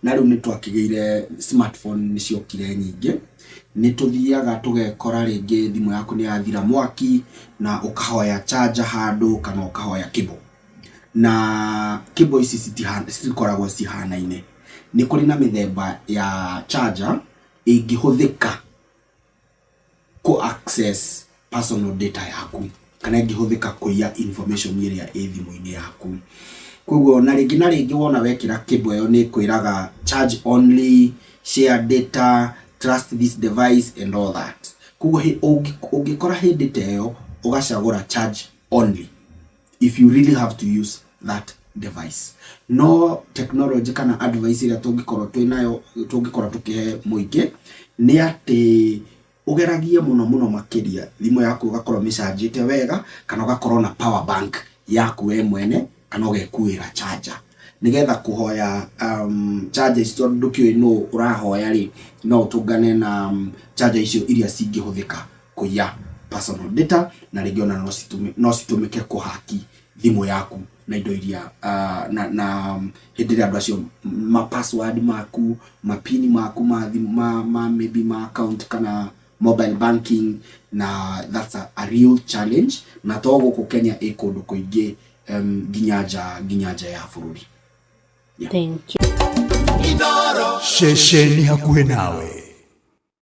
Na rĩu nĩ twakĩgĩire smartphone nĩ ciokire nyingĩ, nĩ tũthiaga tũgekora rĩngĩ thimũ yaku nĩ yathira mwaki na ũkahoya charger handũ kana ũkahoya cable. Na cable ici citikoragwo cihanaine. Nĩ kũrĩ na mĩthemba ya charger ĩngĩhũthĩka kũ access personal data yaku kana ĩngĩhũthĩka kũiya information ĩrĩa ĩ thimũ-inĩ yaku. Koguo na rĩngĩ na rĩngĩ wona wekĩra cable ĩyo nĩ ĩkwĩraga charge only, share data, trust this device and all that. Koguo ũngĩkora hĩndĩ ta ĩyo ũgacagũra charge only if you really have to use that device. No technology kana advice ĩrĩa tũngĩkorwo twĩnayo, tũngĩkorwo tũkĩhe mũingĩ nĩ atĩ ũgeragie mũno mũno makĩria thimũ yaku ũgakorwo ũmĩcanjĩte wega kana ũgakorwo na power bank yaku we mwene kana ũgekuĩra charger nĩgetha kũhoya charger ici, tondũ ndũkĩũĩ nũ ũrahoya rĩ, no ũtũngane na charger icio iria cingĩhũthĩka kũiya personal data, na rĩngĩ ona no citũmĩke kũhaki thimũ yaku na indo iria na hĩndĩ ĩrĩa andũ acio ma password maku, ma pin maku ma thimũ, ma maybe ma account kana mobile banking. Na that's a real challenge, na to gũkũ Kenya, ĩ kũndũ kũingĩ, nginya nja ya bũrũri. Thank you. Ceceni hakuhĩ nawe.